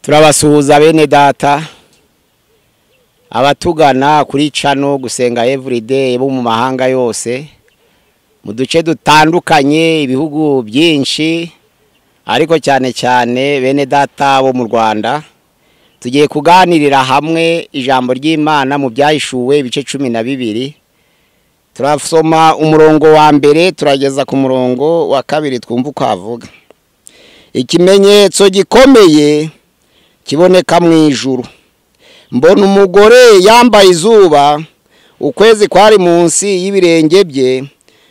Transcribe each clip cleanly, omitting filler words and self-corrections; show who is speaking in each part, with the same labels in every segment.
Speaker 1: Turabasuhuza bene data abatugana kuri channel Gusenga Everyday bo mu mahanga yose, mu duce dutandukanye, ibihugu byinshi, ariko cyane cyane bene data bo mu Rwanda. Tugiye kuganirira hamwe ijambo ry'Imana mu byahishuwe ibice 12. Turasoma umurongo wa mbere turageza ku murongo wa kabiri, twumva uko avuga. Ikimenyetso gikomeye kiboneka mu ijuru. Mbona umugore yambaye izuba, ukwezi kwari munsi y'ibirenge bye,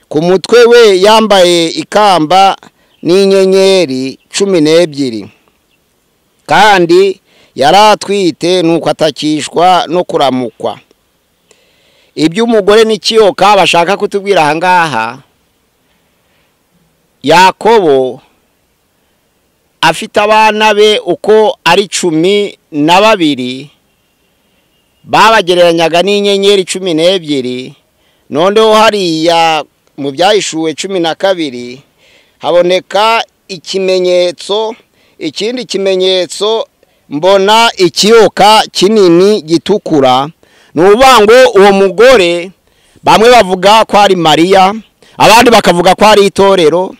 Speaker 1: ku mutwe we yambaye ikamba n'inyenyeri 12. Kandi yaratwite nuko atakishwa no kuramukwa. Ibyo umugore n'ikiyoka bashaka kutubwira aha ngaha, Yakobo afite abana be uko ari 12, babagereranyaga n'inyenyeri 12. Noneho hariya mu byahishuwe 12 haboneka ikimenyetso, ikindi kimenyetso, mbona ikiyoka kinini gitukura. Nuvuga ngo uwo mugore bamwe bavuga ko ari Mariya, abandi bakavuga ko ari itorero,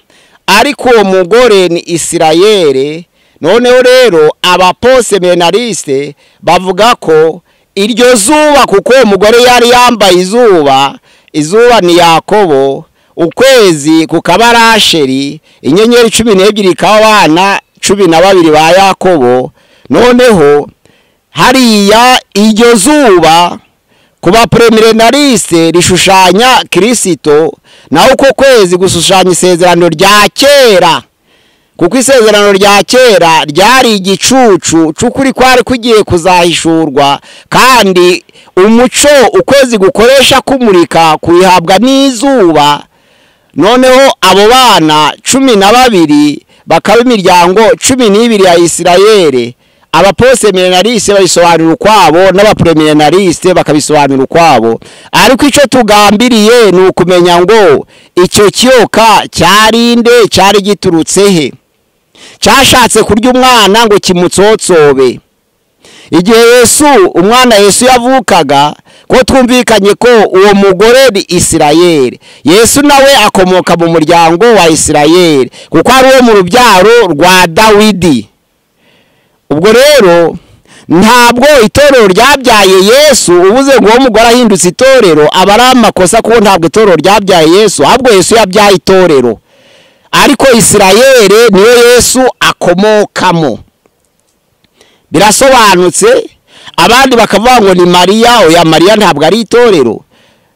Speaker 1: ariko uwo mugore ni Isirayeli. Noneho rero abaposeminariste bavuga ko iryo zuba, kuko uwo mugore yari yambaye izuba, izuba ni Yakobo, ukwezi kukaba Rasheli, inyenyeri 12 ikaba abana 12 ba Yakobo. Noneho hariya iryo zuba kuba premilenariste rishushanya Kristo, naho uko kwezi gushushanya isezerano rya kera, kuko isezerano rya kera ryari igicucu c'ukuri kwari kugiye kuzahishurwa, kandi umuco ukwezi gukoresha kumurika kuyihabwa n'izuba. Noneho abo bana 12 bakaba imiryango 12 ya Isirayeli. Abaposeminariste babisobanura ukwabo n'abapremilenariste bakabisobanura ukwabo, ariko icyo tugambiriye ni ukumenya ngo icyo kiyoka cyarinde, cyari giturutse he, cyashatse kurya umwana ngo kimutsotsobe. Igihe Yesu, umwana Yesu yavukaga, ko twumvikanye ko uwo mugore ni Isirayeli, Yesu nawe akomoka mu muryango wa Isirayeli, kuko ari uwo mu rubyaro rwa Dawidi. Ubwo rero ntabwo itorero ryabyaye Yesu. Ubuze ngo uwo mugore ahindutse itorero aba ari amakosa, kuko ntabwo itorero ryabyaye Yesu, ahubwo Yesu yabyaye itorero. Ariko Isirayeli niyo Yesu akomokamo. Birasobanutse. Abandi bakavuga ngo ni Mariya. Oya, Mariya ntabwo ari itorero,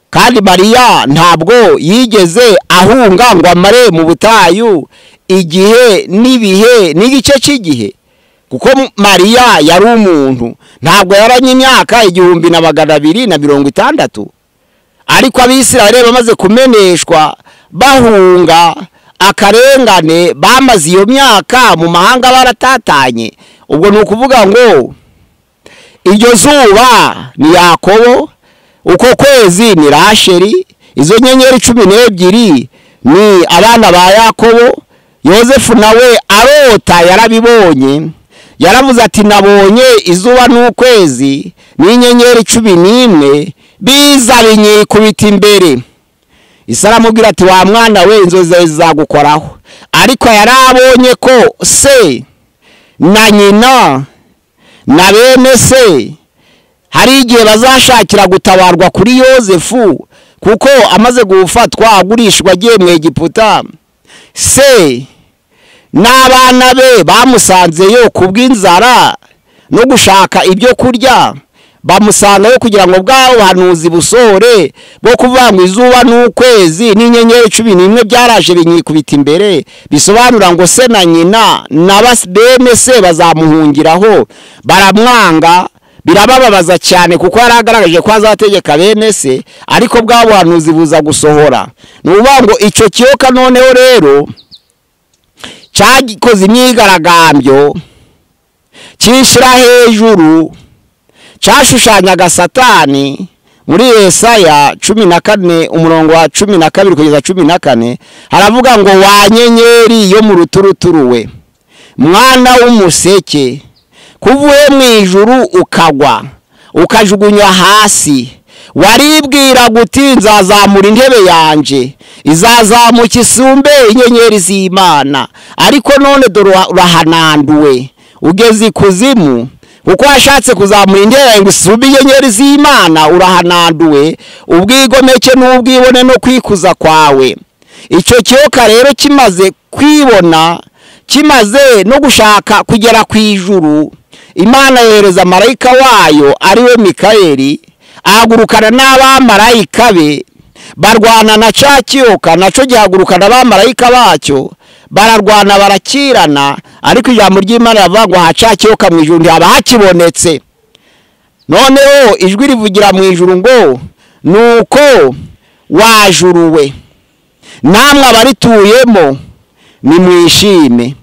Speaker 1: kandi Mariya ntabwo yigeze ahunga ngo amare mu butayu igihe n'ibihe n'igice cy'igihe, kuko Mariya yari umuntu, ntabwo yaranye imyaka 1260. Ariko Abisirayeli bamaze kumeneshwa bahunga akarengane, bamaze iyo myaka mu mahanga baratatanye. Ubwo ni ukuvuga ngo iryo zuba ni Yakobo, uko kwezi ni Rasheli, izo nyenyeri 12 ni abana ba Yakobo. Yosefu nawe arota yarabibonye, yaravuze ati nabonye izuba n'ukwezi n'inyenyeri 11 biza binyikubita imbere. Isi aramubwira ati wa mwana we, inzozi zawe zizagukoraho. Ariko yarabonye ko se na nyina na bene se hari igihe bazashakira gutabarwa kuri Yosefu, kuko amaze gufatwa agurishwa agiye mu Egiputa, se n'abana be bamusanzeyo kubw'inzara no gushaka ibyo kurya, bamusangayo kugira ngo bwa buhanuzi busore bwo kuvuga ngo izuba n'ukwezi n'inyenyeri 11 byaraje binyikubita imbere, bisobanura ngo se na nyina na bene se bazamuhungiraho. Baramwanga, birabababaza cyane, kuko yaragaragaje ko azategeka bene se, ariko bwa buhanuzi buza gusohora. Ni ukuvuga ngo icyo kiyoka noneho rero cyagikoze imyigaragambyo, cyishyira hejuru, cyashushanyaga Satani. Muri Yesaya 14 umurongo wa 12 kugeza 14 haravuga ngo wa nyenyeri yo mu ruturuturu we, mwana w'umuseke, Kuvuye mu ijuru ukagwa ukajugunywa hasi, waribwira guti nzazamura intebe yanje izazamuka isumbe inyenyeri z'Imana, ariko none dore urahananduwe ugeze ikuzimu. Kuko washatse kuzamura intebe ngo isumbe inyenyeri z'Imana, urahananduwe ubwigomeke n'ubwibone no kwikuza kwawe. Icyo kiyoka rero kimaze kwibona, kimaze no gushaka kugera ku ijuru, Imana yohereza marayika wayo ariwe Mikayeli, ahagurukana n'abamarayika be barwana na ca kiyoka, naco gihagurukana abamarayika bacyo, bararwana barakirana. Ariko ijambo ry'Imana rivuga ngo ha ca kiyoka mu ijuru ntihaba hakibonetse. Noneho ijwi rivugira mu ijuru ngo nuko wajuruwe, namwe abarituyemo nimwishime,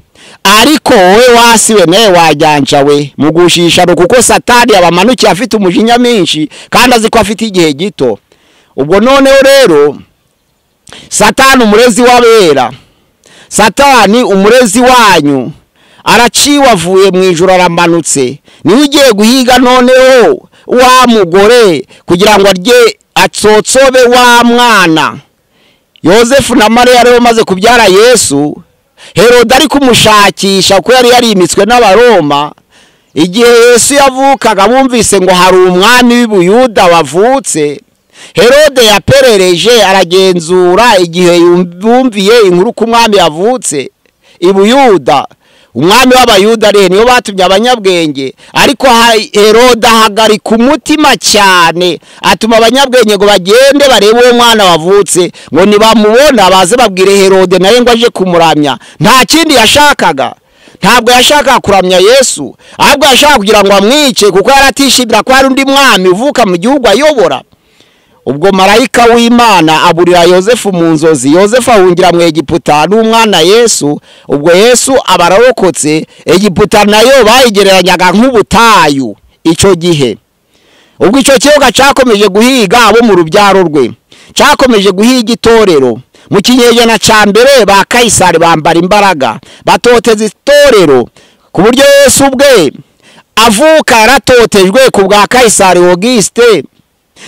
Speaker 1: ariko wowe wasiwe nawe wajyanja we mugushisha, kuko Satani yabamanukiye afite umujinya mwinshi kandi azi ko afite igihe gito. Ubwo noneho rero Satani umurezi w'abera, Satani umurezi wanyu araciwe avuye mu ijuru aramanutse, niwe ugiye guhiga noneho wa mugore kugira ngo arye atsotsobe wa mwana. Yosefu na Mariya rero bamaze kubyara Yesu, Herode ari kumushakisha kuko yari yarimitswe n'Abaroma. Igihe Yesu yavukaga bumvise ngo hari umwami w'Ubuyuda wavutse, Herode yaperereje aragenzura. Igihe yumviye inkuru ko umwami yavutse i Buyuda, umwami w'Abayuda rero niyo batumye abanyabwenge, ariko Herode ahagarika umutima cyane, atuma abanyabwenge ngo bagende barebe uwo mwana wavutse, ngo nibamubona baze babwire Herode nawe ngo aje kumuramya. Nta kindi yashakaga, ntabwo yashakaga kuramya Yesu, ahubwo yashakaga kugira ngo amwice, kuko yaratishimira ko hari undi mwami uvuka mu gihugu ayobora. Ubwo marayika w'Imana aburira Yosefu mu nzozi, Yosefu ahungira mu Egiputa n'umwana Yesu. Ubwo Yesu abararokotse, Egiputa nayo bayigereranyaga nk'ubutayu icyo gihe. Ubwo icyo kiyoka cyakomeje guhiga abo mu rubyaro rwe, cyakomeje guhiga itorero. Mu kinyejana cya mbere ba Kayisari bambara imbaraga, batoteza itorero ku buryo Yesu ubwe avuka yaratotejwe ku bwa Kayisari Auguste,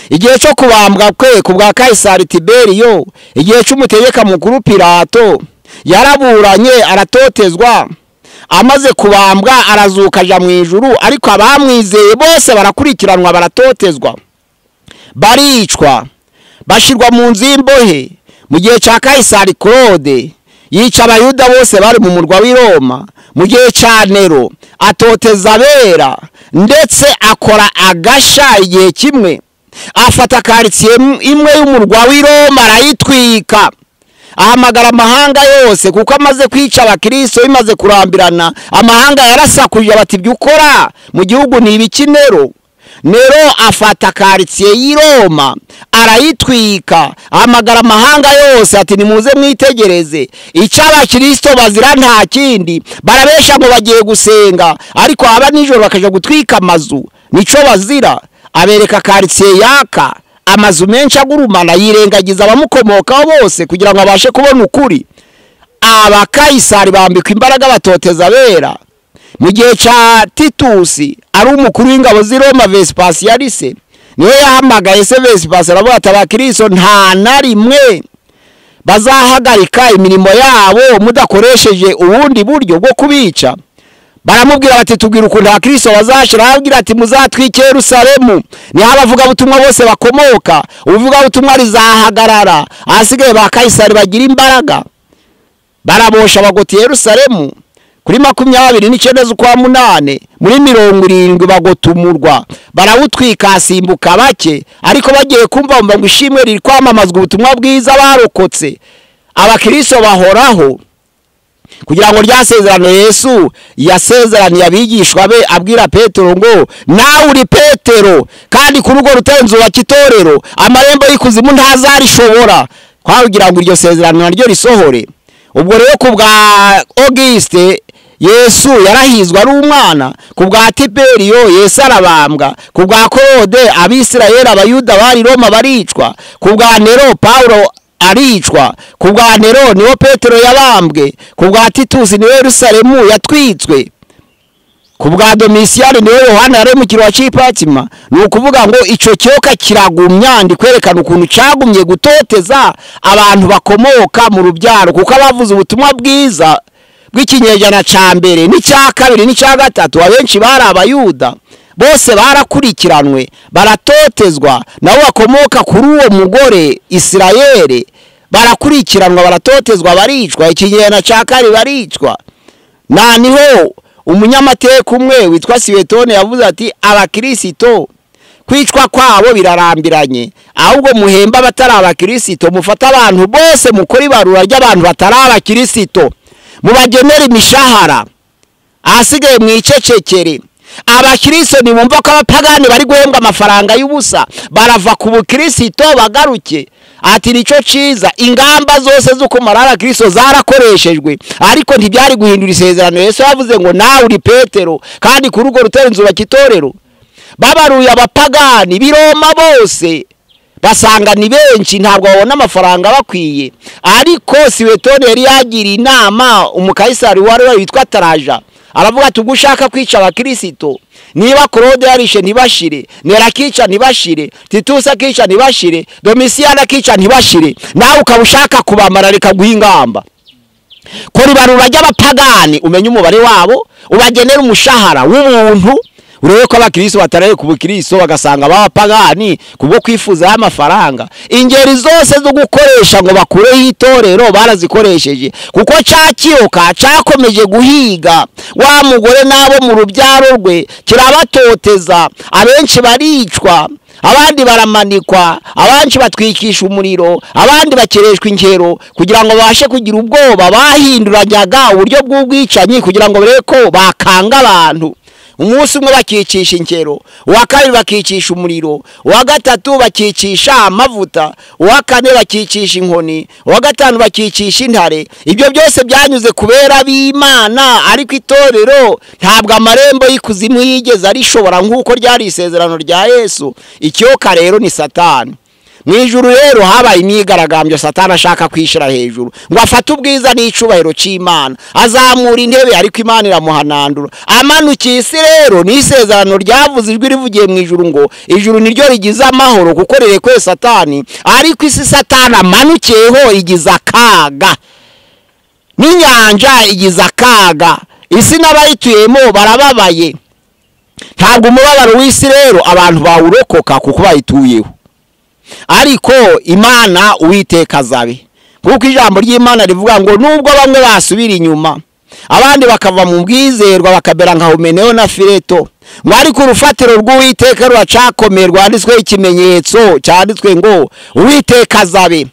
Speaker 1: igihe cyo kubambwa kwe ku bwa Kayisari Tiberiyo, igihe cy'umutegeka mukuru Pilato yaraburanye aratotezwa, amaze kubambwa arazuka aja mu ijuru, ariko abamwizeye bose barakurikiranwa baratotezwa, baricwa, bashirwa mu nzu y'imbohe. Mu gihe cya Kayisari Claude yica Abayuda bose bari mu murwa w'i Roma. Mu gihe cya Nero atoteza abera, ndetse akora agasha igihe kimwe afata karitsiye imwe y'umurwa w'i Roma arayitwika, ahamagara amahanga yose, kuko amaze kwica abakristo bimaze kurambirana, amahanga yarasakuje bati ibyo ukora mu gihugu ni ibiki Nero? Nero afata karitsiye y'i Roma arayitwika, ahamagara amahanga yose ati nimuze mwitegereze icyo abakristo bazira nta kindi, barabesha ngo bagiye gusenga, ariko aba nijoro bakaja gutwika amazu, nico bazira. Abereka karitsiye yaka amazu menshi agurumana, yirengagiza abamukomokaho bose kugira ngo abashe kubona ukuri. Abakayisari bambikwa imbaraga batoteza abera. Mu gihe cya Titusi ari umukuru w'ingabo z'i Roma Vespasianise, niwe yahamagaye se Vespasian aravuga ati abakristo nta na rimwe bazahagarika imirimo yabo mudakoresheje ubundi buryo bwo kubica. Baramubwira bati tubwira ukuntu abakristo bazashira, arababwira ati muzatwike Yerusalemu, niho abavugabutumwa bose bakomoka, ubuvugabutumwa rizahagarara, ahasigaye ba Kayisari bagira imbaraga. Barabosha bagota Yerusalemu kuri 29 z'ukwa 8 muri 70 bagota umurwa, barawutwika asimbuka bake, ariko bagiye kumva ngo ishimwe riri kwamamazwa ubutumwa bwiza barokotse. Abakristo bahoraho kugira ngo rya sezerano Yesu yasezeraniye abigishwa be, abwira Petero ngo nawe uri Petero, kandi ku rugo rutenzo wa kitorero amarembo y'ikuzimu ntazarishobora, kugira ngo iryo sezerano naryo risohore. Ubwo rero ku bwa Auguste Yesu yarahizwa ari umwana, ku bwa Tiberiyo Yesu arabambwa, ku bwa Claude Abisirayeli Abayuda bari Roma baricwa, ku bwa Nero Paulo aricwa, ku bwa Nero niho Petero yabambwe, ku bwa Titusi niwe Yerusalemu yatwitswe. Ku bwa Domisiyani niwe Yohana yari mu kirwa cy'Ipatima. Ni ukuvuga ngo icyo kiyoka kiragumya, ndi kwerekana ukuntu cyagumye gutoteza abantu bakomoka mu rubyaro, kuko abavuze ubutumwa bwiza bw'ikinyejana cya mbere n'icya kabiri n'icya gatatu abenshi bari abayuda, bose barakurikiranwe baratotezwa, nabo bakomoka kuri uwo mugore Isirayeli barakurikiranwa baratotezwa baricwa, ikinyejana cya kabiri baricwa. Na niho umunyamateka umwe witwa Siwetone yavuze ati abakirisito kwicwa kwabo birarambiranye, ahubwo muhemba abatari abakirisito, mufata abantu bose mukora ibarura ry'abantu batari abakirisito, mubagenera imishahara, ahasigaye mwicecekere. Abakirisito nibumva ko abapagani bari guhembwa amafaranga y'ubusa, barava ku bukirisito bagaruke. Ati nicyo ciza, ingamba zose zo kumara abakirisito zarakoreshejwe, ariko ntibyari guhindura isezerano. Yesu yavuze ngo nawe uri Petero, kandi kuri urwo rutare nzubaka itorero. Babaruye abapagani b'Iroma bose basanga ni benshi, ntabwo babona amafaranga bakwiye. Ariko Siwetone yari yagiriye inama umukayisari wari witwa Taraja, aravuga ati ubwo ushaka kwica abakirisito, niba Claude yarishe ntibashire, Nero akica ntibashire, Titus akica ntibashire, Domisiyani akica ntibashire, nawe ukaba ushaka kubamara, reka guha ingamba. Kora ibarura ry'abapagani, umenye umubare wabo, ubagenere umushahara w'ubuntu, urebe ko abakristo bataraye ku bukristo bagasanga b'abapagani kubwo kwifuza amafaranga. Ingeri zose zo gukoresha ngo bakureho itorero barazikoresheje, kuko cya kiyoka cyakomeje guhiga wa mugore nabo mu rubyaro rwe, kirabatoteza, abenshi baricwa, abandi baramanikwa, abandi batwikisha umuriro, abandi bakereshwa inkero kugira ngo babashe kugira ubwoba. Bahinduranyaga uburyo bw'ubwicanyi kugira ngo barebe ko bakanga abantu. Umunsi umwe bakicisha inkero, uwa kabiri bakicisha umuriro, uwa gatatu bakicisha amavuta, uwa kane bakicisha inkoni, uwa gatanu bakicisha intare. Ibyo byose byanyuze kubera b'Imana, ariko itorero ntabwo amarembo y'ikuzimu yigeze arishobora nk'uko ryari isezerano rya Yesu. Ikiyoka rero ni Satani. Mu ijuru rero habaye imyigaragambyo, Satani ashaka kwishira hejuru ngo afate ubwiza n'icubahiro cy'Imana, azamura intebe, ariko Imana iramuhanandura. Amanukiye isi rero ni isezerano ryavuze ijwi rivugiye mu ijuru ngo ijuru niryo rigize amahoro kuko rirekwe Satani, ariko isi Satani amanukiyeho igize akaga, n'inyanja igize akaga, isi n'abayituyemo barababaye. Ntabwo umubabaro w'isi rero abantu bawurokoka kuko bayituyeho, ariko Imana Uwiteka azabe, kuko ijambo ry'Imana rivuga ngo nubwo bamwe basubira inyuma abandi bakava mu bwizerwa bakabera nka Humeneo na Fileto, ngo ariko urufatiro rw'Uwiteka ruracakomeye, rwanditsweho ikimenyetso cyanditswe ngo Uwiteka azabe.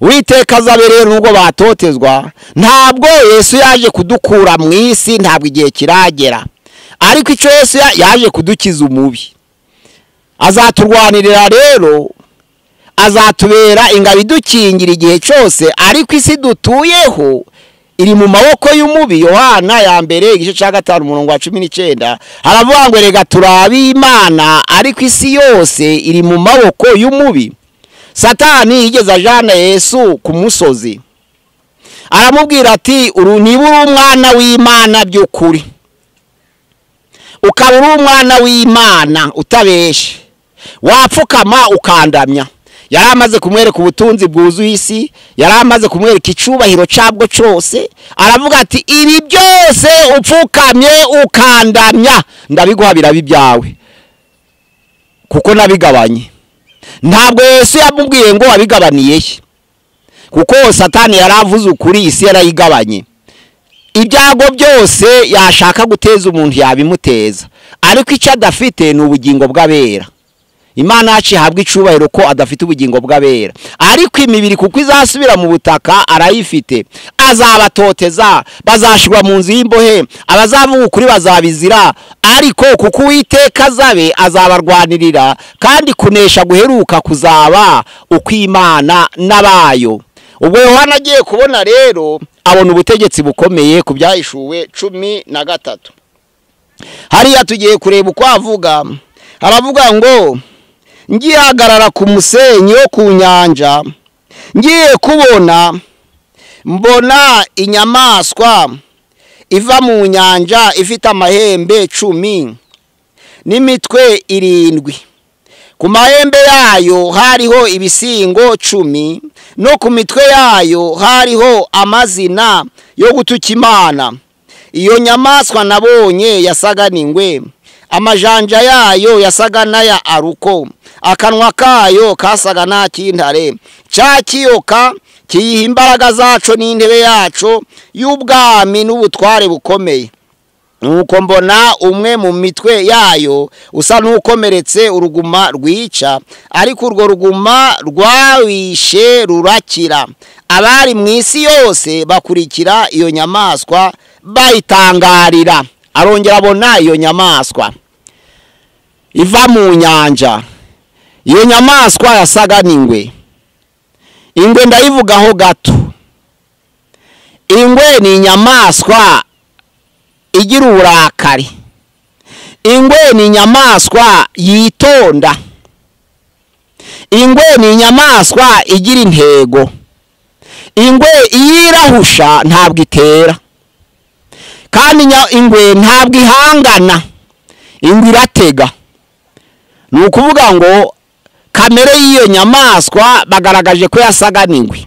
Speaker 1: Uwiteka azabe rero nubwo batotezwa, ntabwo Yesu yaje kudukura mu isi, ntabwo igihe kiragera, ariko icyo Yesu yaje kudukiza umubi. Azaturwanirira rero, azatubera ingabo idukingira igihe cyose, ariko isi dutuyeho iri mu maboko y'umubi. Yohana ya mbere igice cya 5 umurongo wa 19 haravuga ngo erega turabi Imana, ariko isi yose iri mu maboko y'umubi. Satani yigeze ajana Yesu ku musozi, aramubwira ati uru niba uri umwana w'Imana by'ukuri, ukaba uri umwana w'Imana utabeshe, wapfukama ukandamya. Yari amaze kumwereka ubutunzi bwuzuye isi, yari amaze kumwereka icubahiro cyabwo cyose, aravuga ati ibi byose upfukamye ukandamya ndabiguha birabi byawe, kuko nabigabanye. Ntabwo Yesu yamubwiye ngo wabigabaniye he, kuko Satani yaravuze ukuri, isi yarayigabanye. Ibyago byose yashaka guteza umuntu yabimuteza, ariko icyo adafite ni ubugingo bw'abera. Imana yacu ihabwa icubahiro ko adafite ubugingo bw'abera, ariko imibiri kuko izasubira mu butaka arayifite. Azabatoteza, bazashirwa mu nzu y'imbohe, abazavuga ukuri bazabizira, ariko kuko Uwiteka azabe azabarwanirira, kandi kunesha guheruka kuzaba ukw'Imana n'abayo. Ubwo Yohana agiye kubona rero abona ubutegetsi bukomeye ku byahishuwe 13. Hariya tugiye kureba uko avuga. Aravuga ngo ngihagarara ku musenyi wo ku nyanja, ngiye kubona mbona inyamaswa iva mu nyanja ifite amahembe 10 n'imitwe 7. Ku mahembe yayo hariho ibisingo 10, no ku mitwe yayo hariho amazina yo gutuka Imana. Iyo nyamaswa nabonye yasaga n'ingwe, amajanja yayo yasaga n'aya aruko, akanwa kayo kasaga n'ak'intare. Cya kiyoka kiyiha imbaraga zaco n'intebe yaco y'ubwami n'ubutware bukomeye. Nuko mbona umwe mu mitwe yayo usa n'ukomeretse uruguma rwica, ariko urwo ruguma rwawishe rurakira. Abari mu isi yose bakurikira iyo nyamaswa bayitangarira. Arongera abona iyo nyamaswa iva mu nyanja. Iyo nyamaswa yasaga n'ingwe. Ingwe ndayivugaho gato. Ingwe ni inyamaswa igira uburakari. Ingwe ni inyamaswa yitonda. Ingwe ni inyamaswa igira intego. Ingwe iyirahusha ntabwo itera, kandi ingwe ntabwo ihangana. Ingwe iratega. Ni ukuvuga ngo kamere y'iyo nyamaswa bagaragaje ko yasaga n'ingwe.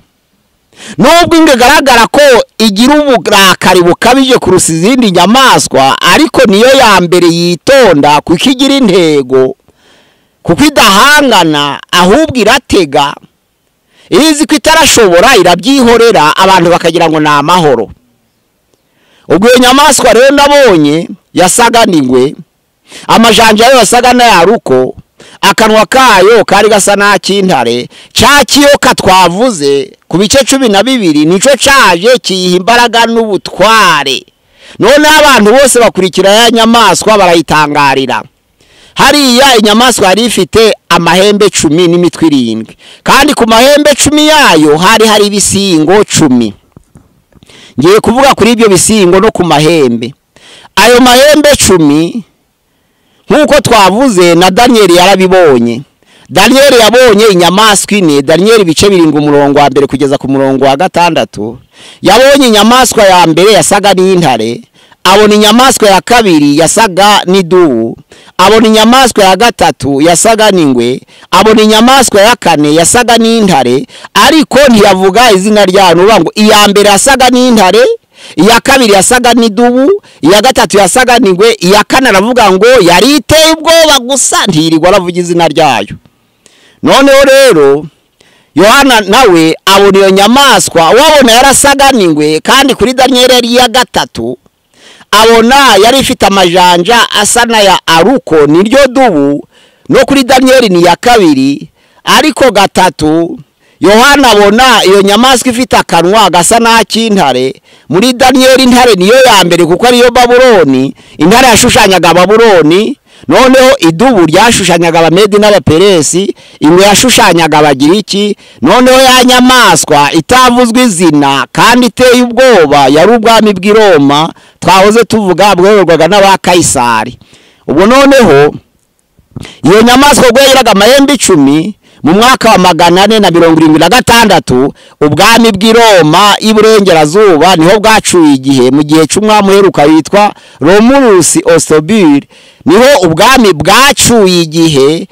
Speaker 1: Nubwo ingwe igaragara ko igira uburakari bukabije kurusha izindi nyamaswa, ariko niyo ya mbere yitonda kuko igira intego, kuko idahangana ahubwo iratega. Izi ko itarashobora irabyihorera, abantu bakagira ngo ni amahoro. Ubwo iyo nyamaswa rero nabonye yasaga n'ingwe, amajanja yayo yasaga n'ayaruko, akanwa kayo kari gasa n'ak'intare. Cya kiyoka twavuze ku bice 12 nico caje kiyiha imbaraga n'ubutware. None abantu bose bakurikira ya nyamaswa barayitangarira. Hariya inyamaswa yari ifite amahembe 10 n'imitwe 7, kandi ku mahembe 10 yayo hari ibisingo 10. Ngiye kuvuga kuri ibyo bisingo no ku mahembe. Ayo mahembe 10 nkuko twavuze na Daniel yarabibonye. Daniel yabonye inyamaswa ine. Daniel ibice 7 umurongo wa 1 kugeza ku murongo wa 6. Yabonye inyamaswa ya mbere yasaga n'intare, abona inyamaswa ya kabiri yasaga n'idubu, abona inyamaswa ya gatatu yasaga n'ingwe, abona inyamaswa ya kane yasaga n'intare, ariko ntiyavuga izina ryayo. Nuvuga ngo iya mbere yasaga n'intare, iya kabiri yasaga n'idubu, iya gatatu yasaga n'ingwe, iya kane aravuga ngo yari iteye ubwoba gusa, ntiyirirwa aravuga izina ryayo. Noneho rero Yohana nawe abona iyo nyamaswa, wabona yarasaga n'ingwe, kandi kuri Daniel yari iya gatatu, abona yari ifite amajanja asa n'aya aruko niryo dubu, no kuri Daniel ni ya kabiri. Ariko gatatu Yohana abona iyo nyamaswa ifite akanwa gasa n'ak'intare. Muri Daniel intare niyo ya mbere kuko ariyo Babuloni, intare yashushanyaga Babuloni. Noneho idubu ryashushanyaga Abamedi n'Abaperesi, ingwe yashushanyaga Abagiriki. Noneho ya nyamaswa itavuzwe izina kandi iteye ubwoba yari ubwami bw'i Roma twahoze tuvuga bwayoborwaga n'aba Kayisari. Ubwo noneho iyo nyamaswa ubwo yagiraga amahembe 10 mu mwaka wa 476, ubwami bw'i Roma iburengerazuba niho bwacuye igihe mu gihe cy'umwami uheruka witwa Romulus Augustule. Niho ubwami bwacuye igihe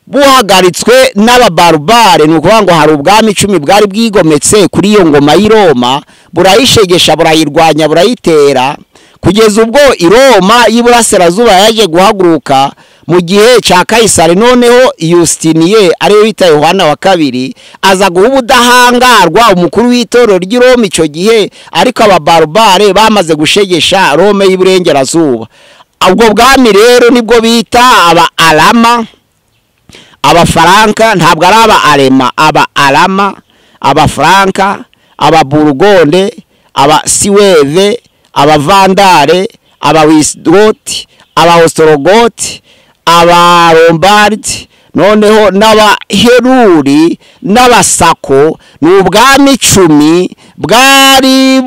Speaker 1: buhagaritswe n'ababarubare. Ni ukuvuga ngo hari ubwami 10 bwari bwigometse kuri iyo ngoma y'i Roma, burayishegesha, burayirwanya, burayitera, kugeza ubwo i Roma y'iburasirazuba yaje guhaguruka mu gihe cya Kayisari. Noneho Yustiniye ariwe wita Yohana wa kabiri aza guha ubudahangarwa umukuru w'itorero ry'i Roma icyo gihe, ariko ababarubare bamaze gushegesha Roma y'iburengerazuba. Ubwo bwami rero nibwo bita aba Arama, Abafaranka, ntabwo ari aba Arema, aba Arama, Abafaranka, aba Burgonde, aba Siweve, aba Vandale, aba Wisigoti, aba Ostrogoti, aba Lombardi, noneho n'Abaheruri n'Abasako. Ni ubwami 10 bwari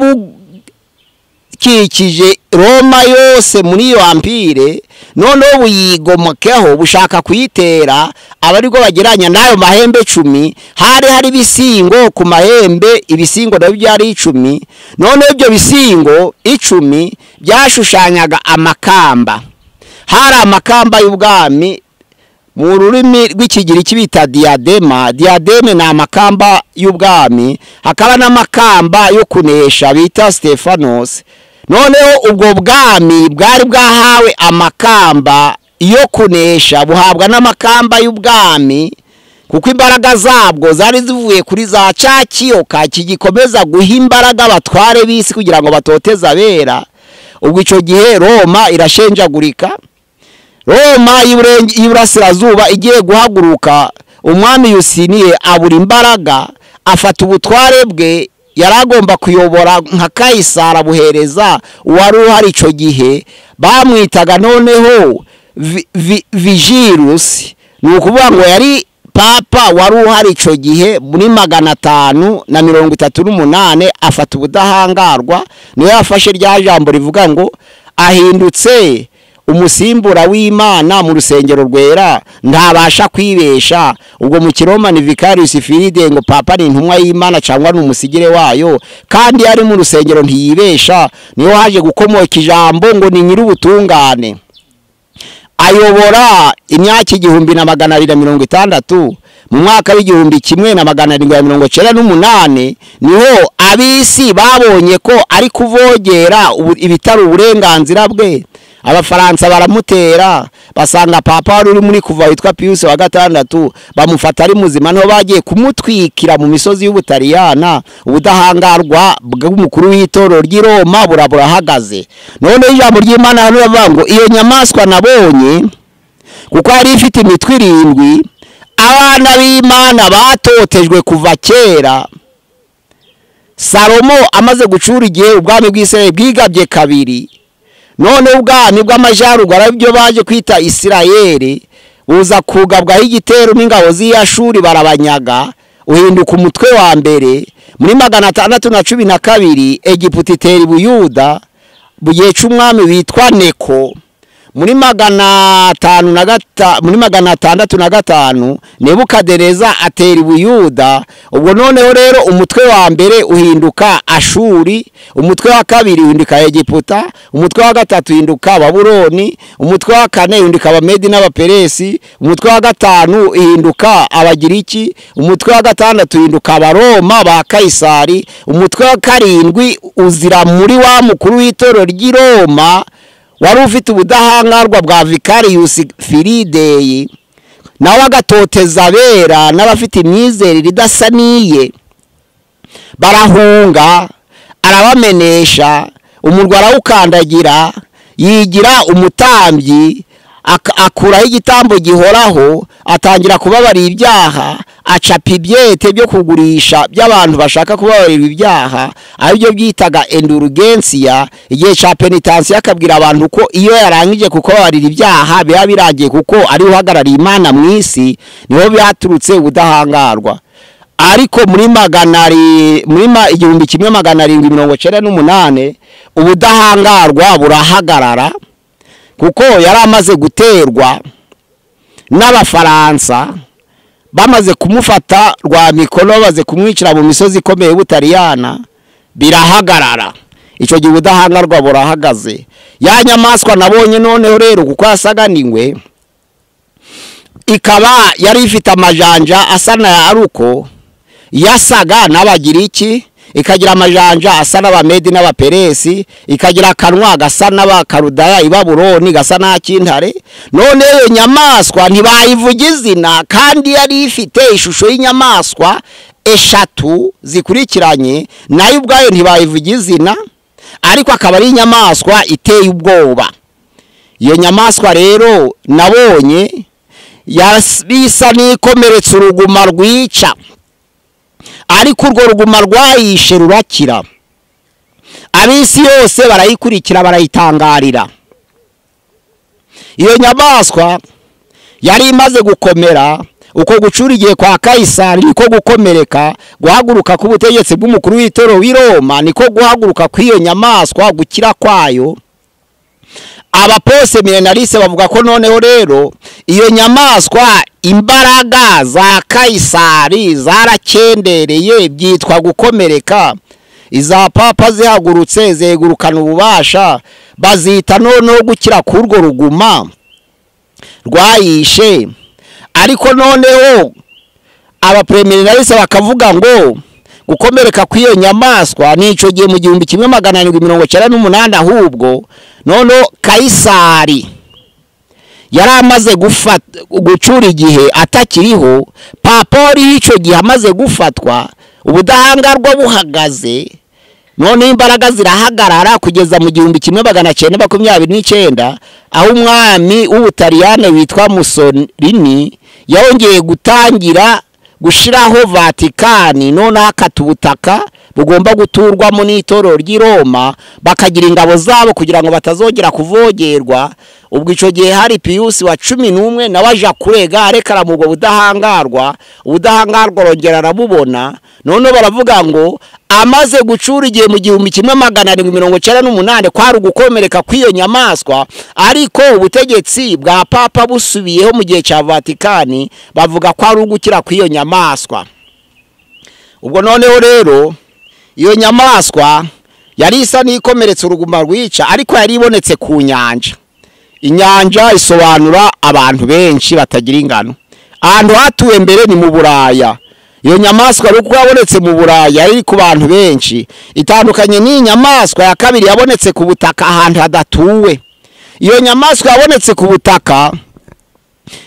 Speaker 1: bukikije Roma yose muri iyo ampire, noneho buyigomokeho bushaka kuyitera, abariko bageranya n'ayo mahembe 10. Hari ibisingo ku mahembe, ibisingo nabyo byari 10. Noneho ibyo bisingo 10 byashushanyaga amakamba. Hari amakamba y'ubwami mu rurimi rw'ikigiriki bita diadema. Diademe ni amakamba y'ubwami, hakaba n'amakamba yo kunesha bita Stefanos. Noneho ubwo bwami bwari bwahawe amakamba yo kunesha, buhabwa n'amakamba y'ubwami, kuko imbaraga zabwo zari zivuye kuri za cya kiyoka kigikomeza guha imbaraga abatware b'isi kugira ngo batoteze abera. Ubwo icyo gihe Roma irashenjagurika. Roma y'Iburasirazuba igiye guhaguruka, umwami Yusiniye abura imbaraga, afata ubutware bwe yaragomba kuyobora nka Kayisari, abuhereza uwari uhari icyo gihe bamwitaga noneho Vigilus. Ni ukuvuga ngo yari papa wari uhari icyo gihe muri 538, afata ubudahangarwa. Niwe yafashe rya jambo rivuga ngo ahindutse umusimbura w'Imana mu rusengero rwera, ntabasha kwibesha. Ubwo mu Kiroma ni Vicarius Filii, ngo papa ni intumwa y'Imana cyangwa ni umusigire wayo, kandi ari mu rusengero ntiyibesha. Niho haje gukomoka ijambo ngo ni nyir'ubutungane. Ayobora imyaka 1260. Mu mwaka w'1798 niho abisi babonye ko ari kuvogera ibitari uburenganzira bwe. Abafaransa baramutera, basanga papa wari uri muri kuva witwa Pius wa 6, bamufata ari muzima, niho bagiye kumutwikira mu misozi y'Ubutaliyana. Ubudahangarwa bw'umukuru w'itorero ry'i Roma burahagaze. None ijambo ry'Imana hano rivuga ngo iyo nyamaswa nabonye, kuko yari ifite imitwe 7, abana b'Imana batotejwe kuva kera. Salomo amaze gucura igihe ubwami bw'Isirayeli bwigabye kabiri, none ubwami bw'amajaruguru aribyo baje kwita Isirayeli buza kugabwaho igitero n'ingabo z'Iyashuri, barabanyaga, uhinduka umutwe wa mbere. Muri 612 Egiputa itera Ubuyuda bugiye c'umwami witwa Neko. Muri 605 Nebukadineza atera Ubuyuda. Ubwo noneho rero umutwe wa mbere uhinduka Ashuri, umutwe wa kabiri uhinduka Egiputa, umutwe wa gatatu uhinduka Babuloni, umutwe wa kane uhinduka Abamedi n'Abaperesi, umutwe wa gatanu uhinduka Abagiriki, umutwe wa gatandatu uhinduka Abaroma ba Kayisari, umutwe wa karindwi uzira muri wa mukuru w'itorero ry'i Roma wari ufite ubudahangarwa bwa Vicarius Filii, nawe agatoteza abera n'abafite imyizerere idasa n'iye. Barahunga, arabamenesha, umurwa arawukandagira, yigira umutambyi, akuraho igitambo gihoraho, atangira kubabarira ibyaha, acapa ibyete byo kugurisha by'abantu bashaka kubabarira ibyaha, aribyo byitaga endurgensia. Igihe cya penitensiya akabwira abantu ko iyo yarangije kubabarira ibyaha biba birangiye, kuko ari uhagarariye Imana mu isi. Niho byaturutse ubudahangarwa. Ariko muri 1798 ubudahangarwa burahagarara, kuko yari amaze guterwa n'Abafaransa, bamaze kumufata rwa mikono, bamaze kumwicira mu misozi ikomeye y'Ubutaliyana, birahagarara. Icyo gihe ubudahangarwa burahagaze. Ya nyamaswa nabonye noneho rero, kuko yasaga n'ingwe, ikaba yari ifite amajanja asa na aruko, yasaga n'Abagiriki, ikagira amajanja asa n'Abamedi n'Abaperesi, ikagira akanwa gasa n'Abakarudaya i Babuloni, gasa n'ak'intare. None iyo nyamaswa ntibayivuga izina, kandi yari ifite ishusho y'inyamaswa 3 zikurikiranye, nayo ubwayo ntibayivuga izina, ariko akaba ari inyamaswa iteye ubwoba. Iyo nyamaswa rero nabonye yasa n'ikomeretse uruguma rwica, ariko urwo ruguma rwayishe rurakira. Ab'isi yose barayikurikira, barayitangarira. Iyo nyamaswa yari imaze gukomera, Uko gucura igihe kwa Kayisari niko gukomereka. Guhaguruka k'ubutegetsi bw'umukuru w'itorero w'i Roma niko guhaguruka kw'iyo nyamaswa, gukira kwayo. Abapose milenariste bavuga ko noneho rero iyo nyamaswa imbaraga za Kayisari zarakendereye, byitwa gukomereka. Iza papa zihagurutse zegurukana ububasha, bazita noneho gukira kurwo ruguma rwayishe. Ariko noneho abapremilenariste bakavuga ngo gukomereka kw'iyo nyamaswa nico gihe mu 1798, ahubwo noneho Kayisari yari amaze gucura igihe atakiriho, papa wari icyo gihe amaze gufatwa, ubudahangarwa buhagaze, none imbaraga zirahagarara kugeza mu 1929, aho umwami w'Ubutaliyane witwa Mussolini yongeye gutangira gushiraho Vatikani, none akata ubutaka bugomba guturwamo n'itorero ry'i Roma, bakagira ingabo zabo kugira ngo batazongera kuvogerwa. Ubwo ico gihe hari Pius wa 11 nawe aja kurega arekara mu budahangarwa, ubudahangarwa rongera arabubona. None baravuga ngo amaze gucura igihe mu 1798 kwari ugukomereka kw'iyo nyamaswa, ariko ubutegetsi bwa papa busubiyeho mu gihe cya Vatikani, bavuga ko ari ugukira kw'iyo nyamaswa. Ubwo noneho rero iyo nyamaswa yari isa n'ikomeretse uruguma rwica, ariko yari ibonetse ku nyanja. Inyanja isobanura abantu benshi batagira ingano. Ahantu hatuwe mbere ni mu Buraya. Iyo nyamaswa ruko yabonetse mu Buraya yari ku bantu benshi, itandukanye n'inyamaswa ya kabiri yabonetse ku butaka ahantu hadatuwe. Iyo nyamaswa yabonetse ku butaka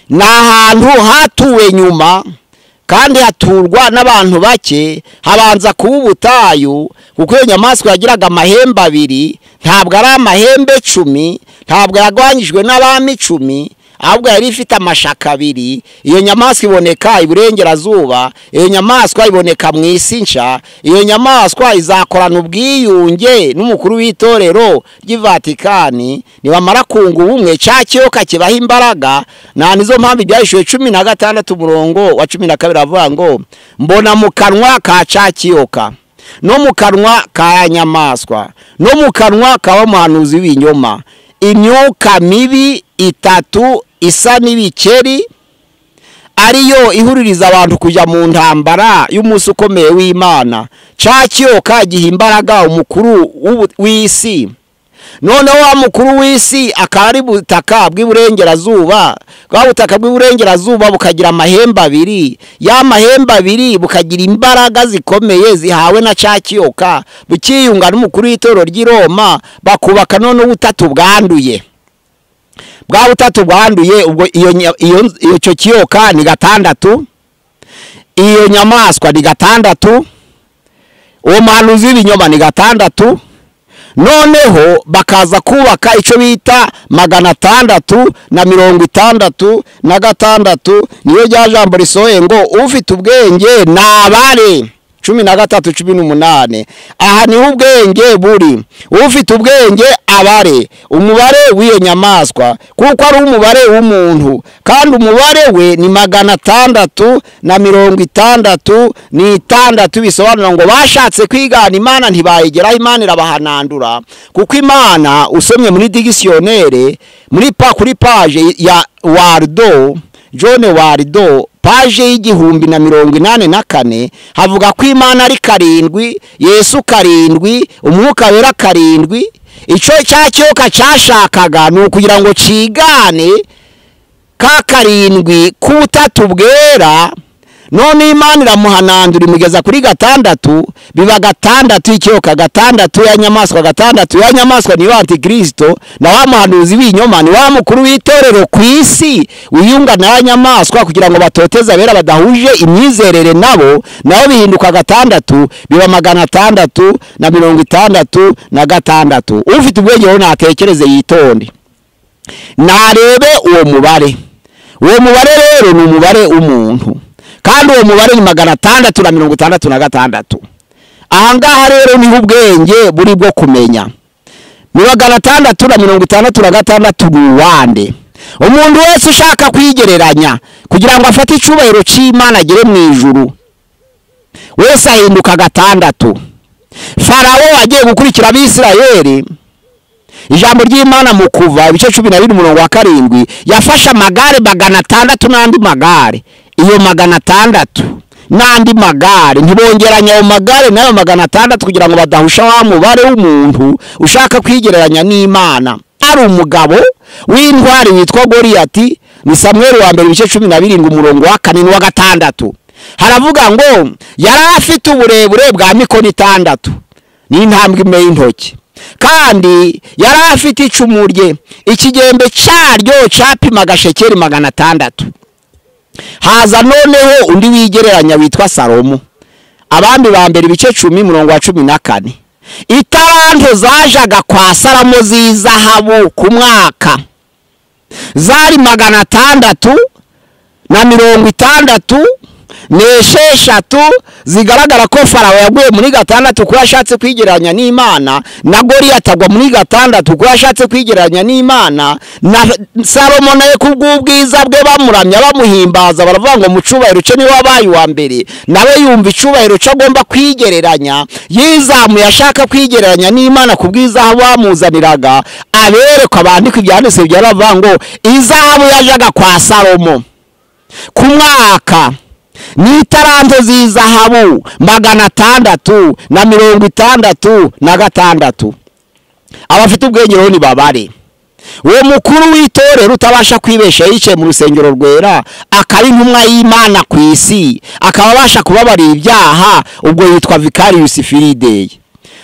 Speaker 1: ni ahantu hatuwe nyuma, kandi haturwa n'abantu bake, habanza kuba ubutayu, kuko iyo nyamaswa yagiraga amahembe abiri, ntabwo ari amahembe 10, ntabwo yagwanyijwe n'abami 10, ahubwo yari ifite amashaka abiri. Iyo nyamaswa iboneka iburengerazuba, iyo nyamaswa iboneka mu isi nshya. Iyo nyamaswa izakorana ubwiyunge n'umukuru w'itorero ry'i Vatikani, nibamara kunga ubumwe cya kiyoka kibaha imbaraga. Na nizo mpamvu ibyahishuwe 16 umurongo wa 12 avuga ngo mbona mu kanwa ka cya kiyoka no mu kanwa ka nyamaswa no mu kanwa ka muhanuzi w'ibinyoma imyuka mibi itatu isa n'ibikeri, ariyo ihuririza abantu kujya mu ntambara y'umunsi ukomeye w'Imana. Cya kiyoka giha imbaraga umukuru w'isi. Noneho wa mukuru w'isi akaba ari butaka bw'iburengerazuba, bwa butaka bw'iburengerazuba bukagira amahembe abiri, ya mahembe abiri bukagira imbaraga zikomeye zihawe na cya kiyoka, bukiyunga n'umukuru w'itorero ry'i Roma, bakubaka none ubutatu bwanduye. Bwa butatu bwanduye, ubwo iyo icyo kiyoka ni 6, iyo nyamaswa ni 6, uwo muhanuzi w'ibinyoma ni 6. Noneho bakaza kubaka icyo bita 666, niyo rya jambo risohoye ngo ufite ubwenge nabare 13:18. Aha niho ubwenge buri, ufite ubwenge abare umubare w'iyo nyamaswa, kuko ari umubare w'umuntu, kandi umubare we ni 666. Bisobanura ngo bashatse kwigana Imana ntibayigeraho, Imana irabahanandura. Kuko Imana usomye muri dictionnaire muri kuri page ya Wardo, John Wardo, page y'1084, havuga ko Imana ari 7, Yesu 7, Umwuka Wera 7. Icyo cya kiyoka cyashakaga ni ukugira ngo cigane ka 7 k'ubutatu bwera, None Imana iramuhanandura imugeza kuri 6, biba 6 ikiyoka, 6 ya nyamaswa, 6 ya nyamaswa ni antikristo, na wa muhanuzi w'inyoma ni wa mukuru w'itorero ku isi wiyunga na nyamaswa kugira ngo batoteze abera badahuje imyizerere nabo, nabo bihinduka 6, biba 666. Ufite ubwenge ho natekereze yitonde, narebe uwo mubare. Uwo mubare rero ni umubare w'umuntu, kandi uwo mubare ni 666. Ahangaha rero ni ubwenge buri bwo kumenya. Ni 666 ruwande. Umuntu wese ushaka kwigereranya kugira ngo afate icyubahiro cy'Imana agere mu ijuru wese ahinduka gatandatu. Farawo agiye gukurikira Abisirayeli, ijambo ry'Imana mu Kuva ibice 12 umurongo wa 7, yafashe amagare 600 n'andi magare. Iyo 600 n'andi magare ntibongeranya ayo magare n'ayo 600 kugira ngo badahusha wa mubare w'umuntu ushaka kwigereranya n'Imana. Ari umugabo w'intwari witwa Goliyati, ni Samweli wa mbere ibice 17 umurongo wa 4 n'uwa 6. Haravuga ngo yari afite uburebure bwa mikono 6 n'intambwe imwe y'intoki, kandi yari afite icumu rye, ikigembe cyaryo cyapimaga shekeli 600. Haza noneho undi wigereranya witwa Salomo, Abami ba mbere ibice 10 umurongo wa 14. Itaranto zajaga kwa Salomo z'izahabu ku mwaka zari 666, zigaragara ko Farawo yaguye muri 6 kuko yashatse kwigereranya n'Imana, na Goliyati agwa muri 6 kuko yashatse kwigereranya n'Imana, na Salomo naye kubw'ubwiza bwe bamuramya bamuhimbaza baravuga ngo mu cyubahiro cye niwe wabaye uwa mbere, nawe yumva icyubahiro cye agomba kwigereranya, yizamuye ashaka kwigereranya n'Imana kubw'izahabu bamuzaniraga. Aberekwa bandika ibyanditse byaravuga ngo izahabu yajaga kwa Salomo ku mwaka ni itaranto z'izahabu 666. Abafite ubwenge rero ni babare. Uwo mukuru w'itorero utabasha kwibesha yicaye mu rusengero rwera, akaba intumwa y'Imana ku isi, akaba abasha kubabarira ibyaha, ubwo yitwa Vicarius Filii.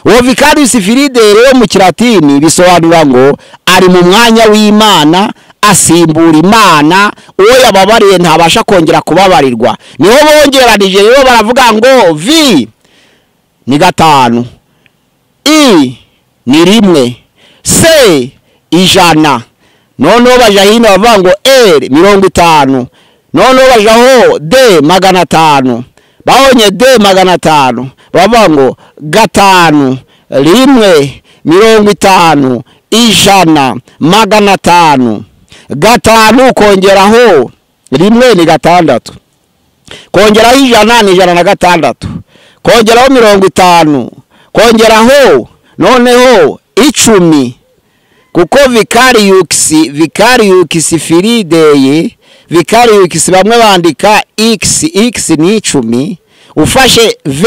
Speaker 1: Uwo Vicarius Filii rero mu Kilatini bisobanura ngo ari mu mwanya w'Imana, asimbura Imana, uwo yababariye ntabasha kongera kubabarirwa. Niho bongeranije rero baravuga ngo V ni 5, I ni 1, C 100, noneho baja hino bavuga ngo R 50, noneho bajaho D 500. Babonye D 500 bavuga ngo 5 1 50 100 500. 5 kongeraho 1 ni 6, kongeraho 100 ni 106, kongeraho 50, kongeraho noneho 10, kuko Vicarius Filii, Vicarius bamwe bandika x, x ni 10. Ufashe V